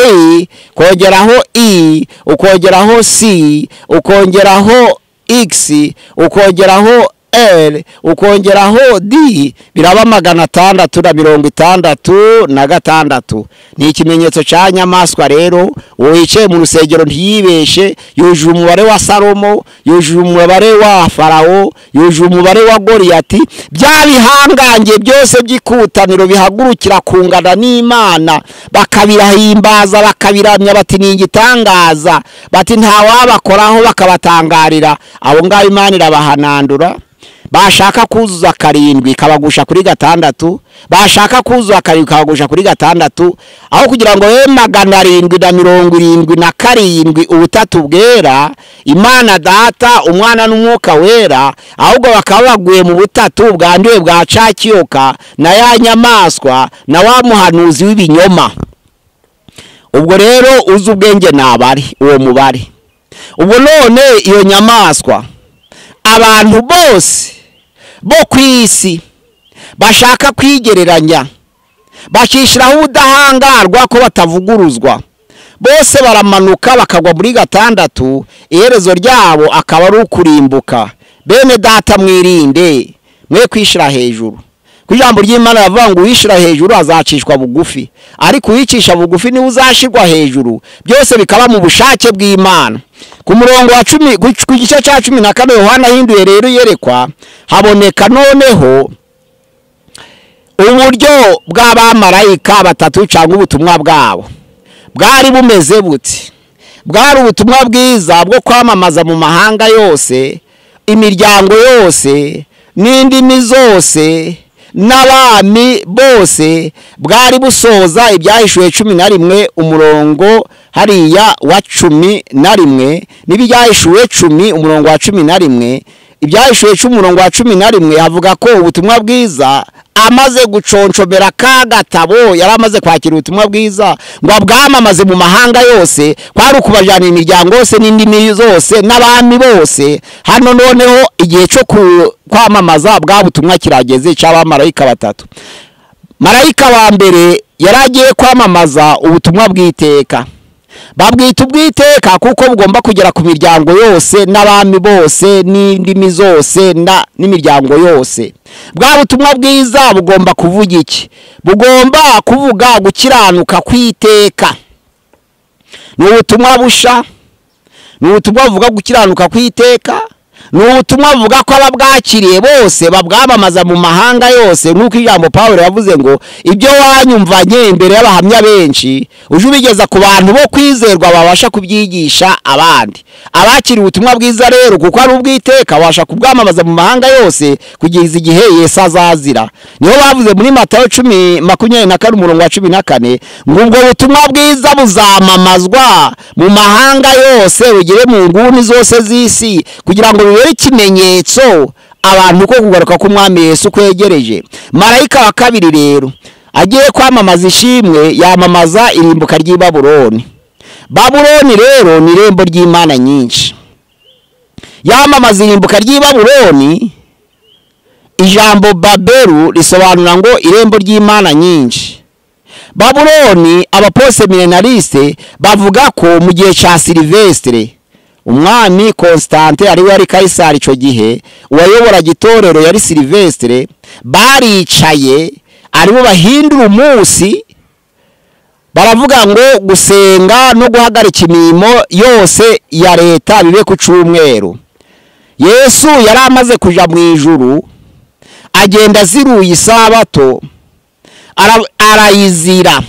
Speaker 1: kongeraho I, ukongeraho C, ukongeraho X, ukongeraho L, ukongeraho D, biraba 666. Ni ikimenyetso cya nyamaswa rero. Uwo yicaye mu rusengero ntiyibeshe, yujuje umubare wa Salomo, yujuje umubare wa Farawo, yujuje umubare wa Goliyati. Bya bihangange byose by'ikutaniro bihagurukira kungana n'Imana, bakabirahimbaza bakabiramya, bati ni igitangaza, bati ntawabakoraho, bakabatangarira. Abo ngabo Imana irabahanandura. Bashaka kuzuza 7 kabagusha kuri 6, bashaka kuzuza 7 kabagusha kuri 6, aho kugira ngo 777 ubutatu bwera, Imana Data, Umwana n'Umwuka Wera, ahubwo bakaba baguye mu butatu bwanduye bwa cakiyoka na ya nyamaswa na wa muhanuzi w'ibinyoma. Ubwo rero uzi ubwenge nabari uwo mubare. Ubwo none iyo nyamaswa abantu bose bo ku isi bashaka kwigereranya, bakishiraho ubudahangarwa ko batavuguruzwa, bose baramanuka bakagwa muri 6, iherezo ryabo akaba ari ukurimbuka. Bene data mwirinde, mwe kwishira hejuru. Ku ijambo ry'Imana bavuga ngo uwishira hejuru azacishwa bugufi, ariko uwicisha bugufi niwe uzashirwa hejuru. Byose bikaba mu bushake bw'Imana. Ku murongo wa 10 ku gice cya 14 Yohana ahinduye rero yerekwa, haboneka noneho uburyo bw'abamarayika batatu cyangwa ubutumwa bwabo bwari bumeze buti: bwari ubutumwa bwiza bwo kwamamaza mu mahanga yose, imiryango yose, n'indimi zose, n'abami bose. Bwari busoza ibyahishuwe 11 umurongo hariya wa 11, n'ibyahishuwe 10 umurongo wa 11. Ibyahishuwe 10 wa 11 havuga ko ubutumwa bwiza amaze guconshomera ka gatabo, yari amaze kwakira ubutumwa bwiza ngo abwamamaze mu mahanga yose, kwari ukubajana imiryango yose n'indimi zose n'abami bose. Hano noneho igihe cyo kwamamaza bwa butumwa kirageze cy'abamarayika batatu. Marayika wa mbere yaragiye kwamamaza ubutumwa bw'iteka. Babwita ubwiteka kuko bugomba kugera ku miryango yose n'abami bose n'indimi zose n'imiryango yose. Bwa butumwa bwiza bugomba kuvuga iki? Bugomba kuvuga gukiranuka kwiteka. Ni ubutumwa busha, ni ubutumwa buvuga gukiranuka kwiteka, ni ubutumwa buvuga ko ababwakiriye bose babwamamaza mu mahanga yose, nk'uko ijambo Pawulo yavuze ngo ibyo wanyumvanye imbere y'abahamya benshi uje ubigeza ku bantu bo kwizerwa babasha kubyigisha abandi. Abakiriye ubutumwa bwiza rero kuko ari ubwiteka babasha kubwamamaza mu mahanga yose kugeza igihe Yesu azazira. Niho bavuze muri Matayo 10:24 umurongo wa 14 ngo ubwo butumwa bwiza buzamamazwa mu mahanga yose bugere mu nguni zose z'isi, kugira ngo bibere ikimenyetso abantu ko kugaruka k'umwami Yesu kwegereje. Marayika wa kabiri rero agiye kwamamaza ishimwe, yamamaza irimbuka ry'i Babuloni. Babuloni rero ni irembo ry'imana nyinshi. Yamamaza irimbuka ry'i Babuloni. Ijambo Baberu risobanura ngo irembo ry'imana nyinshi. Babuloni abapose millenariste bavuga ko mu gihe cya Silvestre, umwami Constante ari we yari Kaisari ico gihe, uwayobora gitorero yari Silvestre, baricaye aribo bahindura umunsi, baravuga ngo gusenga no guhagarika imirimo yose ya leta bibe ku cyumweru. Yesu yari amaze kuja mu ijuru, agenda aziruye isabato, arayizira.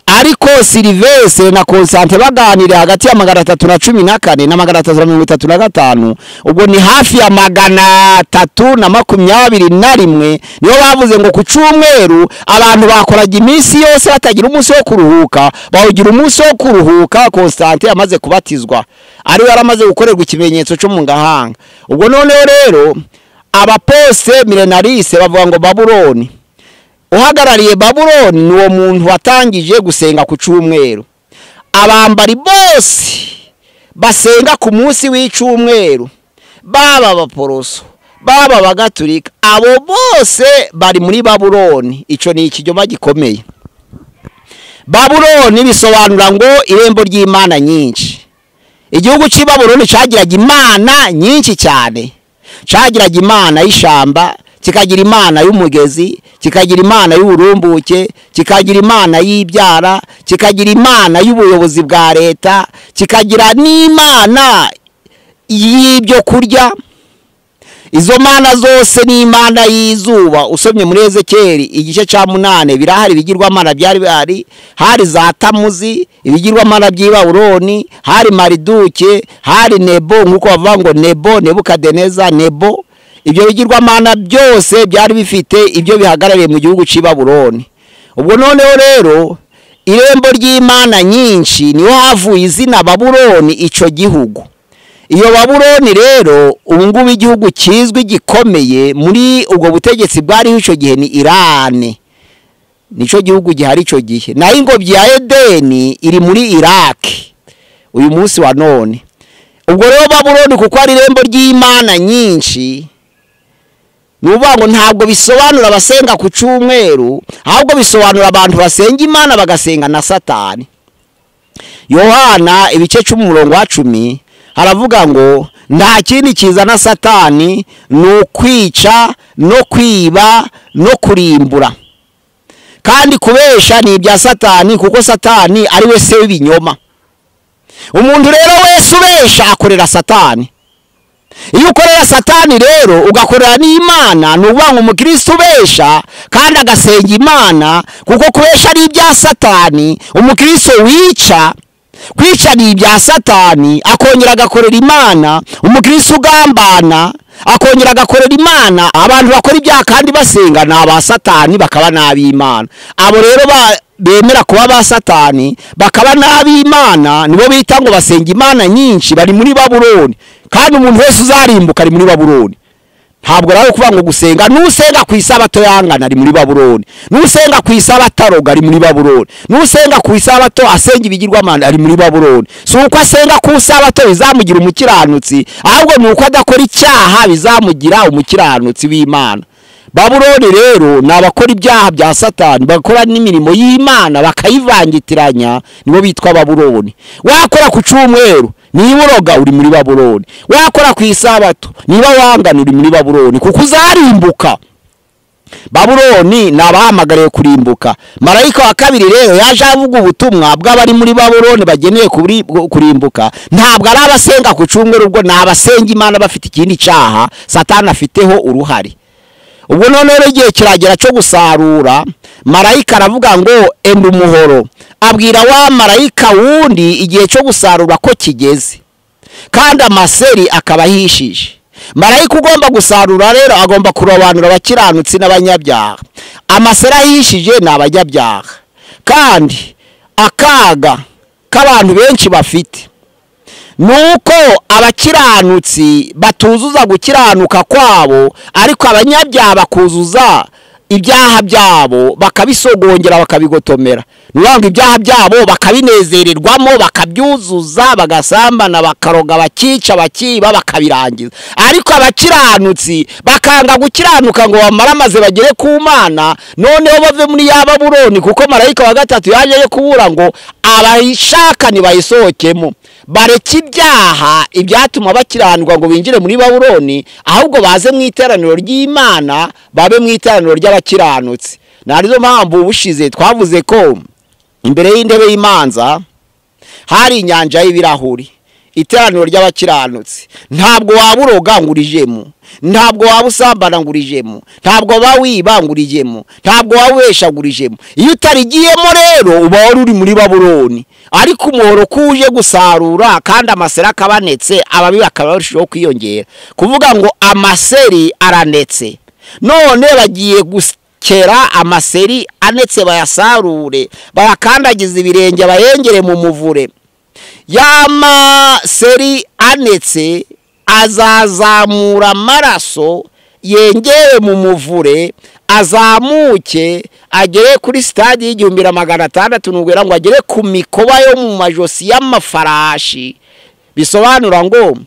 Speaker 1: Ariko Silvestre na Constante baganiriye hagati ya 314 na 335, ubwo ni hafi ya 321, niyo bavuze ngo ku cyumweru abantu bakoraga iminsi yose batagira umunsi wo kuruhuka, bawugira umunsi wo kuruhuka. Constante amaze kubatizwa, ari yaramaze gukorerwa ikimenyetso cyo mu gahanga. Ubwo noneho rero abapose millenariste bavuga ngo Babuloni, uhagarariye Babuloni ni uwo muntu watangije gusenga ku cyumweru. Abambari bose basenga ku munsi w'icyumweru, baba abaporoso, baba abagatulika, abo bose bari muri Babuloni. Ico ni ikinyoma gikomeye. Babuloni bisobanura ngo irembo ry'imana nyinshi. Igihugu cy'i Babuloni cyagiraga imana nyinshi cyane. Cyagiraga imana y'ishamba, kikagira imana y'umugezi, kikagira imana y'uburumbuke, kikagira imana y'ibyara, kikagira imana y'ubuyobozi bwa leta, kikagira n'imana y'ibyo kurya. Izo mana zose ni imana y'izuba. Usomye muri Ezekeli igice cya 8 birahari ibigirwamana byari bihari, hari za Tamuzi, ibigirwamana by'i Babuloni, hari Mariduke, hari Nebo, nkuko bavuga ngo Nebo, Nebukadeneza, Nebo. Ibyo bigirwamana byose byari bifite ibyo bihagarariye mu gihugu cy'i Babuloni. Ubwo noneho rero irembo ry'imana nyinshi niho havuye izina Babuloni, ico gihugu. Iyo Babuloni rero ubu ngubu igihugu kizwi gikomeye muri ubwo butegetsi bwariho ico gihe ni Irane. Nico gihugu gihari ico gihe. Naho ingobyi ya Edeni iri muri Iraq uyu munsi wa none. Ubwo rero Babuloni kuko ari irembo ry'imana nyinshi, nuvuga ngo ntabwo bisobanura abasenga ku cyumweru, ahubwo bisobanura abantu basenga Imana bagasenga na Satani. Yohana ibice 10:10 haravuga ngo nta kindi kizana Satani ni ukwica no kwiba no kurimbura. Kandi kubesha ni ibya Satani, kuko Satani ari we se w'ibinyoma. Umuntu rero wese ubesha akorera Satani. Iyo ukorera Satani rero ugakorera n'Imana, ni ukuvuga ngo umukristo ubesha kandi agasenga Imana, kuko kubesha ari ibya Satani. Umukristo wica, kwica ni ibya Satani, akongera agakorera Imana. Umukristo ugambana akongera agakorera Imana. Abantu bakora ibyaha kandi basenga ni aba Satani, bakaba n'ab'Imana. Abo rero bemera kuba ba Satani bakaba n'ab'Imana, nibo bita ngo basenga imana nyinshi, bari muri Babuloni. Kandi umuntu wese uzarimbuka ari muri Babuloni. Ntabwo rero kuvuga ngo gusenga, nusenga ku isabato yangana ari muri Babuloni, nusenga ku isabato aroga ari muri Babuloni, nusenga ku isabato asenga ibigirwamana ari muri Babuloni. Si uko asenga ku isabato bizamugira umukiranutsi, ahubwo ni uko adakora icyaha bizamugira umukiranutsi w'Imana. Babuloni rero ni abakora ibyaha bya Satani, bakora n'imirimo y'Imana bakayivangitiranya, nibo bitwa Babuloni. Wakora ku cyumweru niba uroga uri muri Babuloni, wakora ku isabato niba wangana uri muri Babuloni, kuko uzarimbuka. Babuloni ni abahamagariwe kurimbuka. Marayika wa kabiri rero yaje avuga ubutumwa bw'abari muri Babuloni bagenewe kurimbuka. Ntabwo ari abasenga ku cyumweru, ubwo ni abasenga Imana bafite ikindi cyaha Satani afiteho uruhare. Ubwo none rero igihe kiragera cyo gusarura, marayika aravuga ngo enda umuhoro, abwira wa marayika wundi igihe cyo gusarura ko kigeze, kandi amaseri akaba ahishije. Marayika ugomba gusarura rero agomba kurobanura abakiranutsi n'abanyabyaha. Amaseri ahishije ni abanyabyaha, kandi akaga k'abantu benshi bafite nuko abakiranutsi batuzuza gukiranuka kwabo, ariko abanyabyaha bakuzuza ibyaha byabo bakabisogongera bakabigotomera. Nuwanga ibyaha byabo bakabinezererwamo, bakabyuzuza, bagasambana, bakaroga, bakica, bakiba, bakabirangiza. Ariko abakiranutsi bakanga gukiranuka ngo bamaramaze bagere ku Mana, noneho bave muri ya Babuloni, kuko marayika wa gatatu yaje yo kubura ngo abayishaka nibayisohokemo, bareke ibyaha ibyatuma bakiranirwa ngo binjire muri Babuloni, ahubwo baze mu iteraniro ry'Imana, babe mu iteraniro ry'abakiranutsi. Narizo mpamvu ubushize twavuze ko imbere y'intebe y'imanza hari inyanja y'ibirahuri, iteraniro ry'abakiranutsi. Ntabwo waburoga ngo urijemo, ntabwo waba usambana ngo urijemo, ntabwo waba wiba ngo urijemo, ntabwo waba ubesha ngo urijemo. Iyo utarigiyemo rero uba wari uri muri Babuloni. Ariko umuhoro kuje gusarura kandi amaseri akabanetse, ababi bakaba barushaho kwiyongera. Kuvuga ngo amaseri aranetse, none bagiye gukera amaseri anetse bayasarure, bayakandagiza ibirenge, bayengere mu muvure. Ya maseri anetse azazamura amaraso yengere mu muvure, azamuke agere kuri stade y'1600, nubwira ngo agere ku mikoba yo mu majosi y'amafarashi. Bisobanura ngo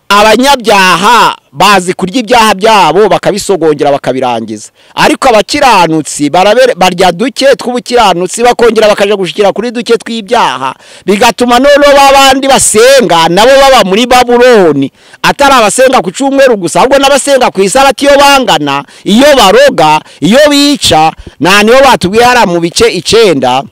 Speaker 1: abanyabyaha bazi kurya ibyaha byabo bakabisogongera bakabirangiza, ariko abakiranutsi barya duke tw'ubukiranutsi bakongera bakaja gushikira kuri duke tw'ibyaha, bigatuma noneho babandi basenga nabo baba muri Babuloni, atari abasenga ku cyumweru gusa, ahubwo n'abasenga ku isabato iyo bangana, iyo baroga, iyo bica. Na nibo batubwiye hara mu bice 9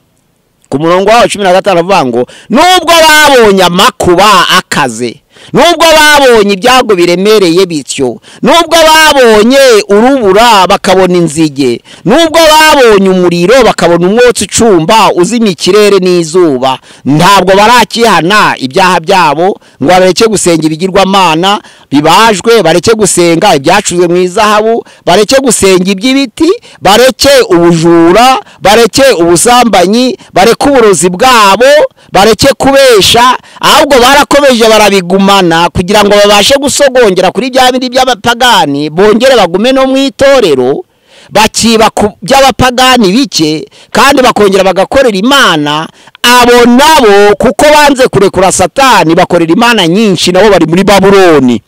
Speaker 1: ku murongo wa 15 avuga ngo nubwo babonye amakuba akaze, nubwo babonye ibyago biremereye bityo, nubwo babonye urubura bakabona inzige, nubwo babonye umuriro bakabona umwotsi ucumba uzimya ikirere n'izuba, ntabwo barakihana ibyaha byabo ngo bareke gusenga ibigirwamana bibajwe, bareke gusenga ibyacuzwe mu izahabu, bareke gusenga iby'ibiti, bareke ubujura, bareke ubusambanyi, bareke uburozi bwabo, bareke kubesha, ahubwo barakomeje barabigumana kugira ngo babashe gusogongera kuri bya bindi by'abapagani, bongere bagume no mu itorero, bakiba ku by'abapagani bike, kandi bakongera bagakorera Imana. Abo nabo kuko banze kurekura Satani bakorera Imana nyinshi, nabo bari muri Babuloni.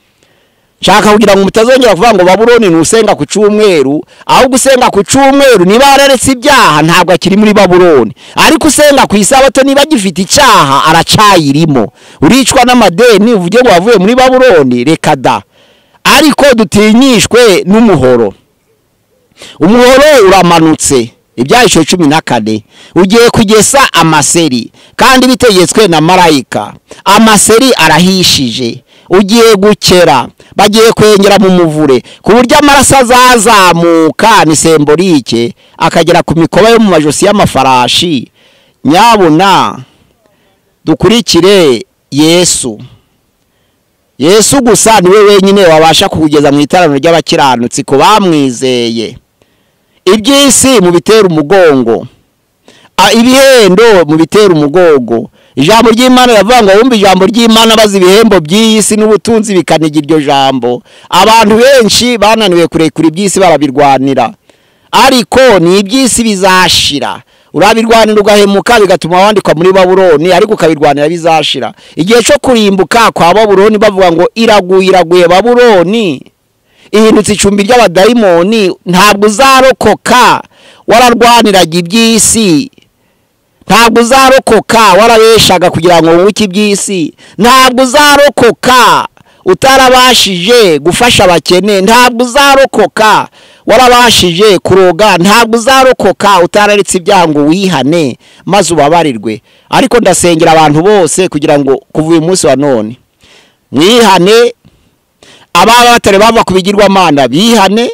Speaker 1: Nshaka kugira ngo mutazongera kuvuga ngo Babuloni nusenga ku cyumweru, ahubwo usenga ku cyumweru niba yararetse ibyaha ntabwo akiri muri Babuloni, ariko usenga ku isabato niba agifite icyaha aracayirimo. Uricwa n'amadeni uvuge ngo wavuye muri Babuloni, reka da. Ariko dutinyishwe n'umuhoro. Umuhoro uramanutse, Ibyahishuwe 14, ugiye kugesa amaseri, kandi bitegetswe na marayika. Amaseri arahishije, ugiye gukera, bagiye kwengera mu muvure, ku buryo amaraso azazamuka ni sembolike akagera ku mikoba yo mu majosi y'amafarashi. Nyabuna dukurikire Yesu. Yesu gusa niwe wenyine wabasha kugeza mu iteraniro ry'abakiranutsi ku bamwizeye. Iby'isi mu bitera umugongo, ibihendo mu bitera umugongo, Ijambo ry'Imana riravuga ngo wumva ijambo ry'Imana bazi ibihembo by'iyi si n'ubutunzi bikaniga iryo jambo. Abantu benshi bananiwe kurekura iby'isi barabirwanira, ariko ni iby'isi bizashira. Urabirwanira ugahemuka bigatuma wandikwa muri Babuloni, ariko ukabirwanira bizashira. Igihe cyo kurimbuka kwa Babuloni bavuga ngo iraguye iraguye Babuloni, ihindutse icumbi ry'abadayimoni. Ntabwo uzarokoka wararwaniraga iby'isi, ntabwo uzarokoka warabeshaga kugira ngo wunguke iby'isi, ntabwo uzarokoka utarabashije gufasha abakene, ntabwo uzarokoka warabashije kuroga, ntabwo uzarokoka utararetse ibyaha ngo wihane maze ubabarirwe. Ariko ndasengera abantu bose kugira ngo kuva uyu munsi wa none mwihane. Ababa batari bava ku bigirwamana bihane,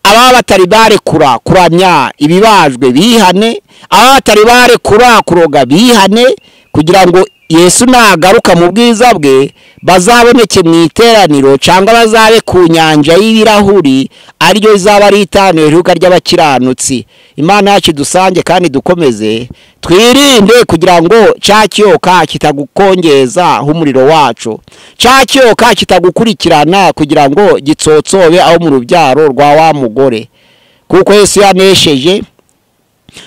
Speaker 1: ababa batari barekura kuramya ibibajwe bihane, ababa batari barekura kuroga bihane, kugira ngo Yesu nagaruka mu bwiza bwe bazaboneke mu iteraniro, cyangwa bazabe ku nyanja y'ibirahuri, ariryo izaba ari iteraniro riheruka ry'abakiranutsi. Imana yacu dusange kandi dukomeze twirinde kugira ngo cya kiyoka kitagukongeza umuriro wacu, cya kiyoka kitagukurikirana kugira ngo gitsotsobe aho mu rubyaro rwa wa mugore. Kuko Yesu yanesheje.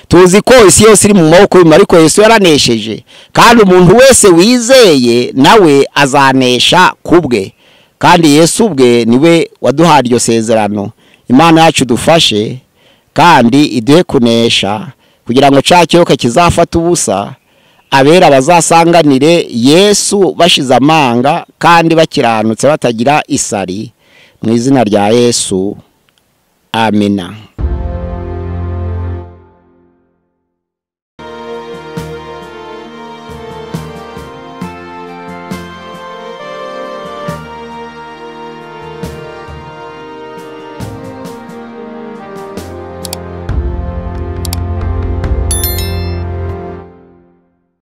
Speaker 1: Tuzi ko isi yose iri mu maboko y'Imana, ariko Yesu yaranesheje, kandi umuntu wese wizeye nawe azanesha kubwe, kandi Yesu ubwe niwe waduhaye iryo sezerano. Imana yacu dufashe kandi iduhe kunesha, kugira ngo cya kiyoka kizafata ubusa, abera bazasanganire Yesu bashize amanga kandi bakiranutse batagira isari. Mu izina rya Yesu, amina.